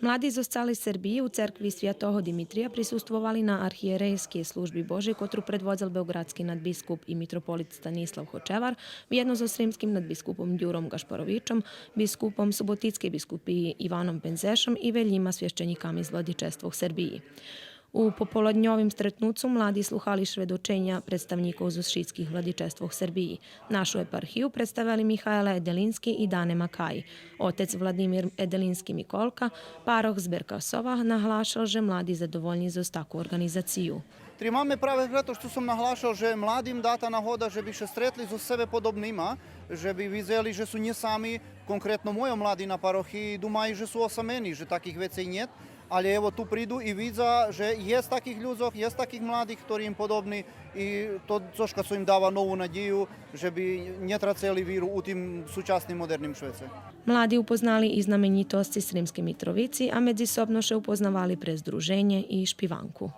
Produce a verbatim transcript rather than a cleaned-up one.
Млади зоз цалей Сербиї у церкви Святого Димитрия присуствовали на архиєрейскей Служби Божей, котру предводзел беоґрадски надбискуп и митрополит Станислав Хочевар, вєдно зоз сримским надбискупом Дюром Ґашпаровичом, бискупом Суботицкей бискупиї Иваном Пензешом и велїма священїками з владичествох Сербиї. У пополадньовим стретнуцу млади слухали шведоченя представнїкох зоз шицких владичествох Сербиї. Нашу епархию представели Михаела Еделински и Дане Макаї. Отец Владимир Еделински Миколка, парох з Беркасова, наглашал же млади задовольни зоз таку орґанизацию. Тримаме праве прето што сом наглашал же младим дата нагода же би ше стретли зоз себе подобнима, же би видзели же су нє сами, конкретно мойо млади на парохиї думаю же су осамени, же таких вецей нєт, але ево ту приду и видза же єст таких людзох, єст таких младих хтори им подобни и то цошка цо им дава нову надїю же би нє трацели виру у тим сучасним модерним швеце. Млади упознали и знаменїтосци Сримскей Митровици, а медзисобно ше упознавали през друженє и шпиванку.